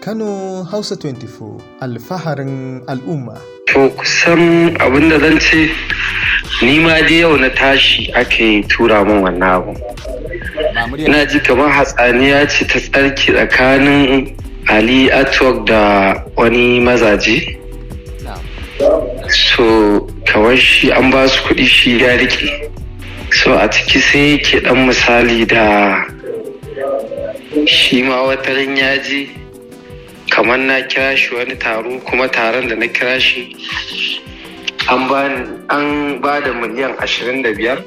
Kano Hausa 24, alfaharin al'umma. To, kusan abin da zan ce, ni ma dai yau na tashi ake tura min wannan abu. Ina ji kamar hatsaniya ce ta tsarki tsakanin Ali Artwork da wani mazaje. So kamar shi an ba su kuɗi, shi ya rike. So a ciki sai yake ɗan misali da shi ma wataran ya ji kamar na kira shi wani taro, kuma taron da na kira shi an ba da miliyan 25,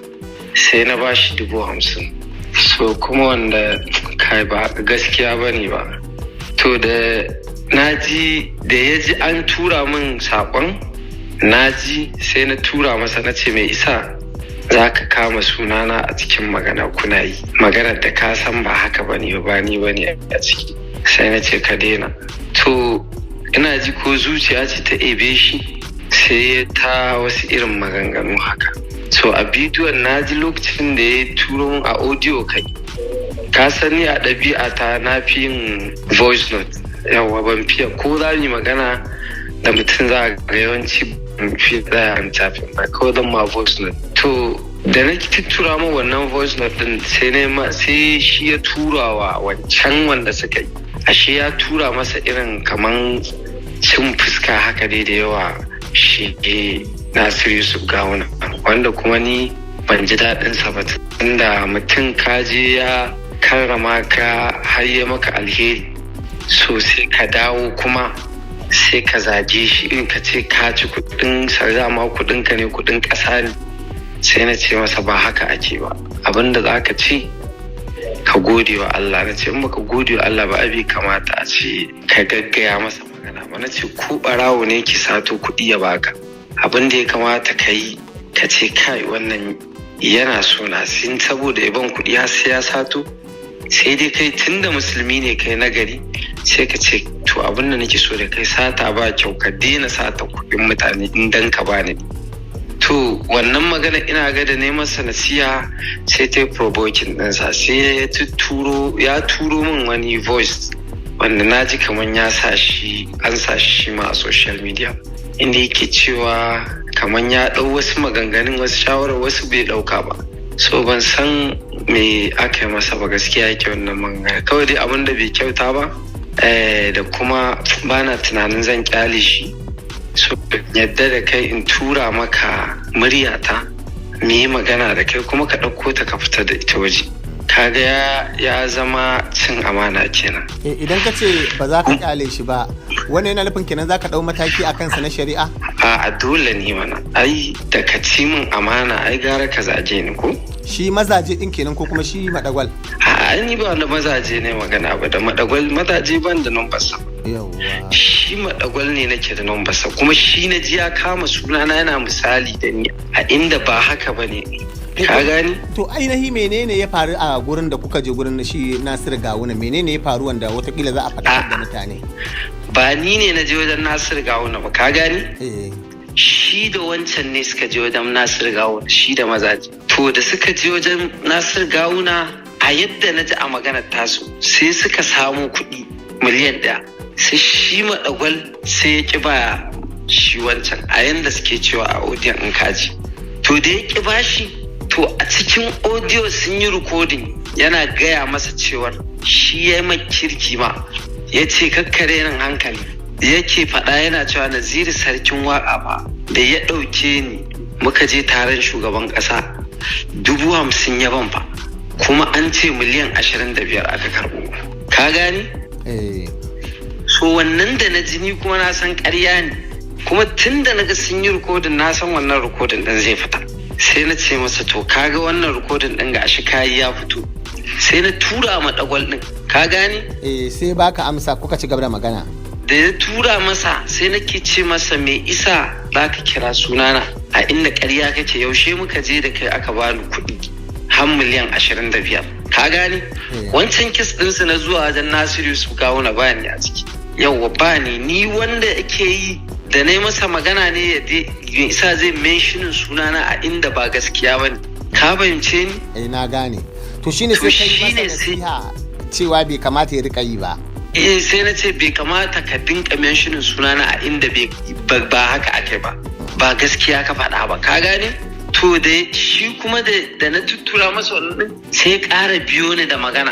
sai na ba shi 50,000. So kuma wanda kai ba gaskiya ba ne ba. To da na ji, da ya ji an tura min saƙon, na ji, sai na tura masa, na ce, "Mai isa za ka kama sunana a cikin magana? Kuna yi maganar da ka san ba haka ba ne, ba ni ba ne a ciki." Sai na ce ka daina. To ina ji ko zuciya ce ta ebe shi, sai ta wasu irin maganganu haka. So a bidiyon na ji lokacin da ya turo min a audio. Kai, ka sani a ɗabi'a ta na fi yin voice note. Yawa, ban fiye ko za mu magana da mutum, za a ga yawanci ban fi tsaya an tafin ba, kawai zan ma voice note. To da na tura ma wannan voice note din, sai ne sai shi ya tura wa wancan wanda suka yi, ashe ya tura masa irin kaman cin fuska haka dai da yawa shi Nasiru Yusuf Gawuna, wanda kuma ni ban ji daɗin sa ba, tunda mutum ka je ya karrama ka har ya maka alheri, so sai ka dawo kuma sai ka zage shi, in ka ce ka ci kuɗin sa, ma kuɗin ka ne, kuɗin ƙasa ne. Sai na ce masa ba haka ake ba, abinda za ka ce ka gode wa Allah. Na ce in baka gode wa Allah ba, abi kamata a ce ka gaggaya masa magana ba. Na ce ko barawo ne ki sato kuɗi ya baka, abin da ya kamata ka yi, ka ce, "Kai, wannan yana so na sin saboda ya ban kuɗi har sai ya sato." Sai dai kai tunda musulmi ne kai nagari, sai ka ce, "To abin da nake so da kai, sata ba kyau, ka daina sata kuɗin mutane in dan ka bani." To wannan magana, ina ga da neman sa nasiha, sai ta yi provoking ɗinsa, sai ya turo, ya turo min wani voice wanda na ji kamar ya sa shi, an sa shi ma a social media, inda yake cewa kamar ya ɗau wasu maganganun, wasu shawarar, wasu bai ɗauka ba. So ban san me aka yi masa ba gaskiya yake wannan magana. Kawai dai abin da bai kyauta ba, da kuma bana tunanin zan kyale shi. So yadda da kai in tura maka muryata mu yi magana da kai, kuma ka ɗauko ta ka fita da ita waje, kaga ya zama cin amana kenan. Idan ka ce ba za ka kyale shi ba, wannan yana nufin kenan za ka ɗau mataki a kansa na shari'a? A dole ne mana. Ai da ka ci min amana, ai gara ka zage ni ko. Shi mazaje din kenan ko kuma shi Madagwal? A, ni ba da mazaje ne magana ba, da Madagwal, mazaje ban da number sa. Shi Madagwal ne nake da number sa, kuma shi na ji ya kama sunana yana misali da ni a inda ba haka ba ne, ka gani? To ainihi menene ya faru a gurin da kuka je gurin shi Nasiru Gawuna? Menene ya faru wanda watakila za a faɗa da mutane? Ba ni ne na je wajen Nasiru Gawuna ba, ka gani? Shi da wancan ne suka je wajen Nasiru Gawuna, shi da mazaje. To da suka je wajen Nasiru Gawuna, a yadda na ji a maganar tasu, sai suka samu kuɗi miliyan 1, sai shi Maɗagwal sai ya ƙi ba shi wancan, a yanda suke cewa a audio in kaji. To da ya ƙi bashi, to a cikin audio sun yi recording yana gaya masa cewar shi ya yi kirki ma, ya ce kakkare nan hankali yake faɗa, yana cewa Naziru Sarkin Waka ba da ya ɗauke ni muka je taron shugaban ƙasa, 50,000 ya ban fa, kuma an ce miliyan 25 aka karɓo, ka gani? So wannan da na jini kuma na san ƙarya ne, kuma tun da na ga sun yi rikodin, na san wannan rikodin ɗin zai fita. Sai na ce masa, "To kaga wannan rikodin ɗin ga shi kayi ya fito." Sai na tura ma Dagwal ɗin, ka gane? Eh, sai baka amsa, kuka ci gaba da magana. Da ya tura masa, sai nake ce masa, "Me isa za ka kira sunana a inda ƙarya kake? Yaushe muka je da kai aka bani kuɗi har miliyan 25?" Ka gane? Wancan case ɗinsu na zuwa wajen Nasiru Yusuf Gawuna, ba ni a ciki. Yawwa, ba ni. Ni wanda ake yi da na yi masa magana ne, ya isa zai mentioning sunana a inda ba gaskiya ba ne, ka fahimce ni? Eh, na gane. To shine sai kai masa nasiha cewa bai kamata ya rika yi ba. Eh, sai na ce bai kamata ka dinka mentioning sunana a inda ba haka ake ba, ba gaskiya ka faɗa ba, ka gane? To da shi kuma da na tuttura masa wannan din, sai ya ƙara biyo ni da magana,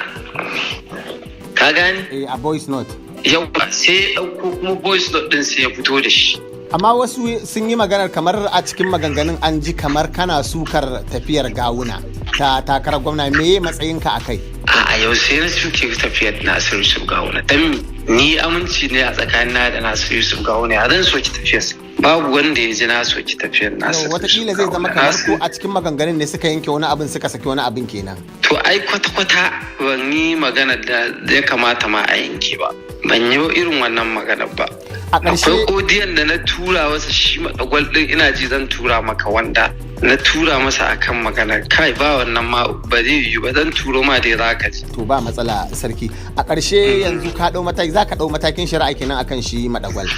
ka gane? Eh, a voice note. Yau sai ya ɗauko kuma voice note din, sai ya fito da shi. Amma wasu sun yi maganar kamar a cikin maganganun an ji kamar kana sukar tafiyar Gawuna ta takarar gwamna. Me matsayinka a kai? A yau sai na suke tafiyar Nasiru Yusuf Gawuna? Dan me? Ni aminci ne a tsakanina da Nasiru Yusuf Gawuna, ya zan soki tafiyarsa? Babu wanda ya ji na soki tafiyar Nasiru Watakila Yusuf zai zama Gawuna. kamar ko a cikin maganganun ne suka yanke wani abin, suka saki wani abin kenan. To ai kwata-kwata ban yi magana da ya kamata ma a yanke ba, ban yi irin wannan maganar ba. A ƙarshe Akwai odiyon da na tura masa shi madagwal din, ina ji zan tura maka wanda na tura masa akan magana. Kai, ba wannan ma ba zai yiwu ba, zan turo ma dai za ka ji. To ba matsala, sarki. A ƙarshe, yanzu ka ɗau mataki, za ka ɗau matakin shari'a kenan akan shi Madagwal?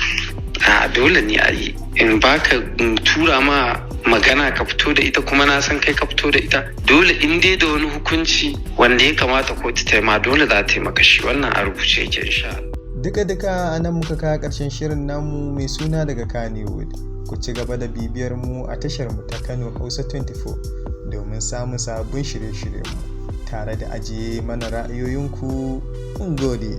A dole ne a yi, in baka in tura ma magana ka fito da ita, kuma na san kai ka fito da ita. Dole in dai da wani hukunci wanda ya kamata kotu ta yi ma, dole za ta yi maka shi. Wannan a rubuce yake, insha Allah. Duka-duka a nan muka kawo ƙarshen shirin namu mai suna Daga Kannywood. Ku ci gaba da bibiyar mu a tashar mu ta Kano Hausa 24 domin samun sabbin shirye-shiryenmu tare da ajiye mana ra'ayoyinku. Mun gode.